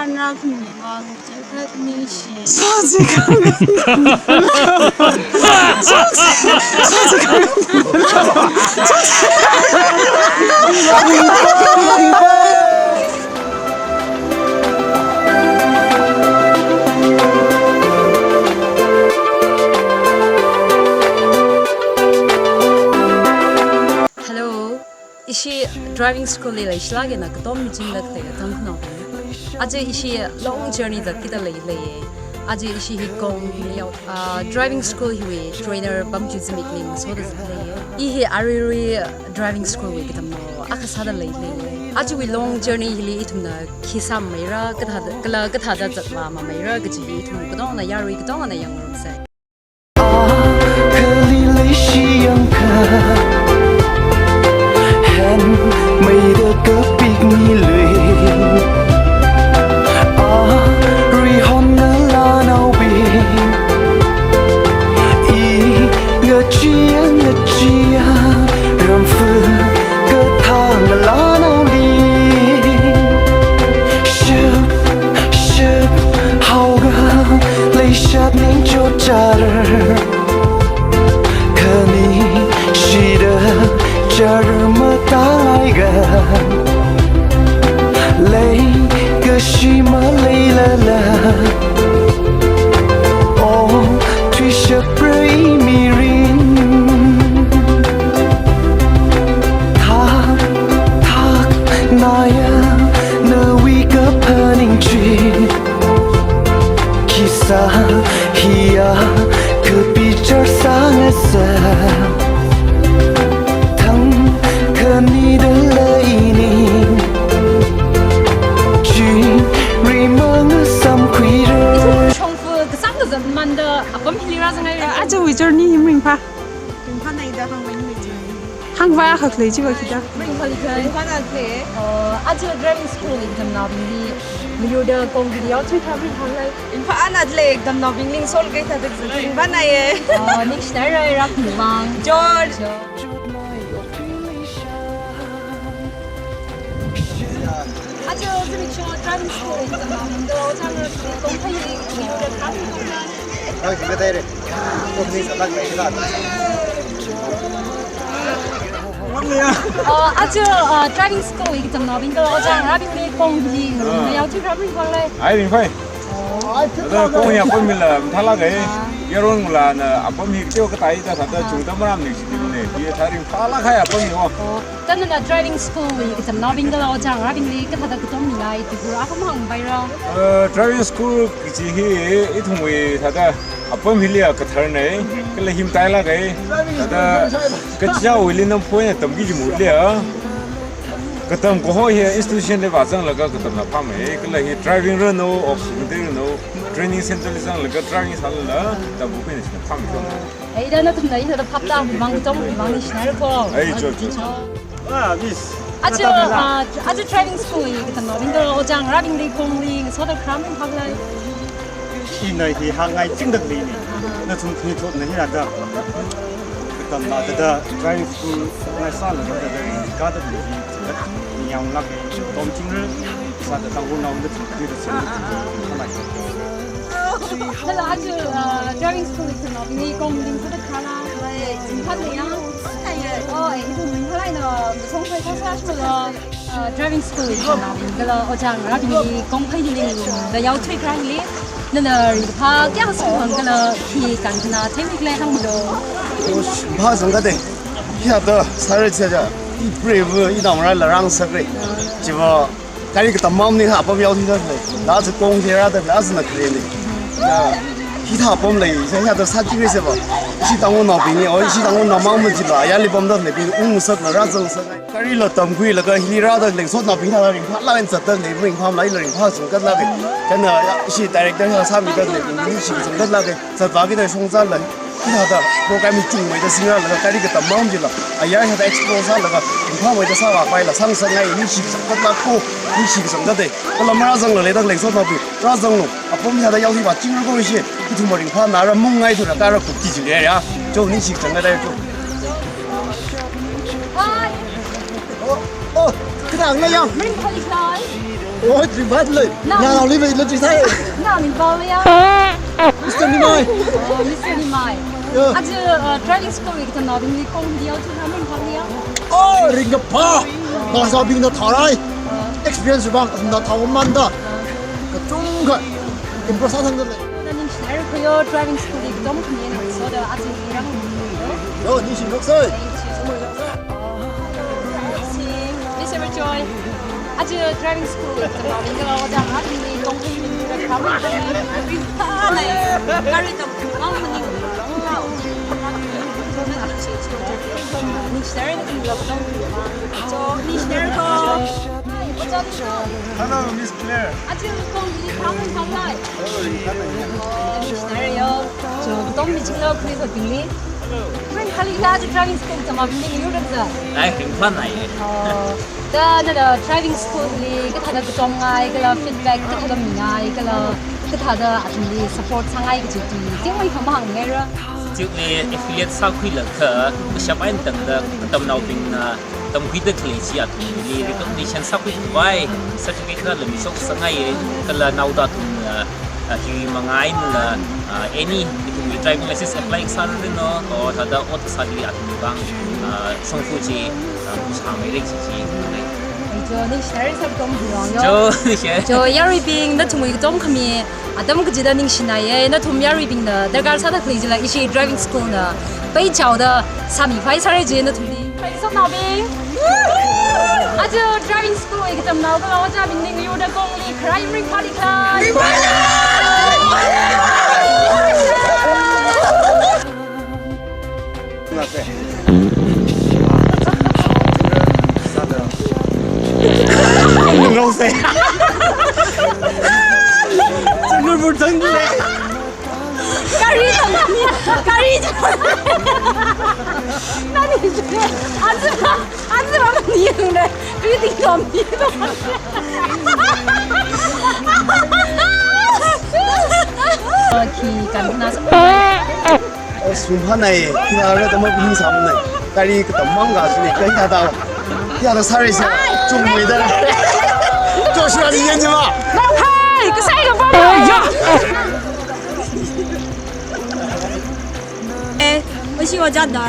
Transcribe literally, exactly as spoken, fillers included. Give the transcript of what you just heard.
Rakni vang chakhat ningshi. Hello. Ishi driving school li leishilāk eina katom michinglāk lei tangkhanaobing. Aja ishi long journey zatkida leilei. Aja ishi hi kong yao, ah, driving school hiwui trainer pamkhui zimikli ngasoda zatlei. I hi aruirui driving school wui katamnao akha sāda leilei. Ajawui long journey hili ithumna khi sāmeira, kathāda, kala kathāda zatvā mameira kaji hi ithum katongana yarui katongana yangngarumsei. Akhali leishi yangkha, hanmeida kapik milui. Aruihon ngalānaobing, i ngacheeya ngacheeya, ramfa kathā ngalānaoli. Shap, shap, haoga, leishat ningchot char. Khanishida char matāngaiga, leikashi maleilala. O, thuishapra i mirin. Thak, thak, naya, nawui kaphaning chi. Khisā hiya kapichar sāngasā. Thang khanida leini. Chingri mangasamkhuira. Shongfa kasang kazat manda apam hili rāzangngaira. Ajawui journey hi maringphā. Ringphānaida hāngmei ni chi. Hāngvā akhak lei chiva khida. Ringphālikha. Ringphānakha. Uh, aja driving school li katamnaobingli miyurda kongli yaothuikha ringphālei. Ringphānakha katamnaobingli ngasol kei thāda ringphānaiye. Uh, ningshinaira rakni vang. George. George. Aja zimiksho driving school li katamnaobingli ojāngarabingli kongphai hili miyurda kharābing kongphai. Nang singkathaire. Opening sa lak lei da. Uh, aja, uh, driving school li katamnaobingli ojāngarabingli kongli yaothuikha ringphālei. Ai, ringphāi. Ada kong hi apam hila mathālāka. Yaron ngalāna apam hi kateo katai da thāda chungda maram ningshidine. Hi thā ringphālākhai apam hi o. Thāda nana driving school li katamnaobingla ojāngarabingli kathāda katom mingai, Tripura akha mahāngpaira. Uh, driving school kaji hi ithumwui thāda apam hiliya katharnei, kala hi matailāka. Thāda kachichāwuili namphoi eina tamki jimurliya. Katam kaho hi institution li vāzanglaga katamna phāmei, kala hi driving ranu, off-road ranu, training center li zanglaga driving sālala, tamkhuina china phāmei kong. Ei, da nathumna ina da phaptāmei vang, katomei vang ningshinaira kho. Ei, cho, cho, cho. Ah, miss. Aja, ah, aja driving school li katamnaobingla ojāngarabingli kongli ngasoda kharābing phālei. Ina hi hāngngai chingda leini. Nathum khani thotna hina da. Katamna thāda driving school ngai sālaga thāda ringkaphā da hi. Ningyānglāka, tom chingra. Sāda tangkhanaoda chingri da chingri. Kala aja, uh, driving school li katamnaobingli kongli ngasoda kharā. Ringphānaiya. Oh, eh, ringphālei na, song phai sāsā shula. Uh, driving school li katamnaobingla ojāngarabingli kongphai hili da yaothuikha hili. Nana ringphā kayākha sāhāng kala hi kankhana themikle hāngmilu. Ringphāzangkada. Hithāda sāra chiakha, i preiva, i naongarāla rāngasakra. Chiva, kari katam mamni ha apam yaothuida lei. Laza kong thera da, lazana kharena. Ya, hithā apam lei, sa hithāda sāchingra seba. Ishi Tangkhulnaobingna, o ishi Tangkhulnao mang majila, ayarli pamda leibing, ungngasakla rāzangsak. Karila tamkhuilaga hili rāda lei, sotnaobing thāda ringphālāk eina zatda lei, ringphāmala ila ringphāzangkhatlāka. Chieina ishi director thāda sāmida leibing, ningshikazangkhatlāka. Zatvāki da shongzala, hithāda program hi chungmeida singrālaga, kari katam mamjila, ayar hithāda explore sālaga, ringphāmeida sāvāpaila, sāngasakngai, ningshikazangkhatlāka, ningshikazangkhatlāka. Kala marāzangla leida lei sotnaobing, rāzanglu, apam hithāda yaothui vāchingra kho ishi, ithum ringphānara mungngai thura kara kupki jile ya, cho ningshikazangkhatlāka cho. Hi. Oh, oh, kathāna yang? Ringphālei. Oh, ringphālei. Nana. Nana, Oliver, lo chi sai. Nana, ringphālei ya. Mister Nimai. Oh, Mister Nimai. Yeah. Aja, uh, driving school wui katamnaobingli kong diao chu na ringphālei ya. Oh, ringkaphā. Ngasābingna tharai. Experience bang, na thaomanda. Kachungkha. Impress sāsangda lei. Nana ningshinaira kho yo, driving school li katom khami eina soda aja ngarān. Yo, ningshi nok sai. Mister Joy, aja driving school li katamnaobing kala ojā athumli tongkhami eina khamin tongkhami. Nana, gari tam mang maning. Ningshinaira kho yo, katom khami. Hello, Miss Claire. Aja kong li khamin khamlei. Oh, ningshinaira yo. Cho, katom michinglo khuiphābingli. Ringphālei ya, aja driving school katamnaobingli yur rākazā. Ai, ringphānāya. Oh, da nana driving school li kathāda katomngai kala feedback kathāda mingai kala kathāda athumli support sāngai kaji chi chingmei khamahāngngaira. Institute li affiliate sākhuilakha, kashap eina tangda katamnaobingna tamkhuida khalei chi athumli recognition sākhui khavai certificate kala mishok sāngaiya, kala naoda athumna, uh, hi manga einala, uh, any, ithumwui driving license apply sāra rin no, or thāda ot sāli athumwui vang, uh, shongfa chi, uh, sāmeira chi chi ngai. Cho, ningshinaira sākatom biyong yo. Cho, ningshi. Cho, yaruibing nathumwui katom khami atam kachida ningshinaiya, nathum yaruibingna darkar sāda khalei chila ishi driving school na peichaoda sāmiphai sāra je nathumli. Pheisomnaobing. Aja driving school wui katamnao kala ojābingli ngayurda kong li kharai ringphālei khala. Gari tam, gari tam. Nani, aja, aja mani yungne, reading tam ni. Khi kan na sa. Sumphānai, hithāda tamabing sāmnai. Gari katam mang kasāli, kahithāda. Hithāda sāra sa, chungmeida. Joshua ni yan jima. Hai, kasai kapā ya. Eh, oshi ojā da.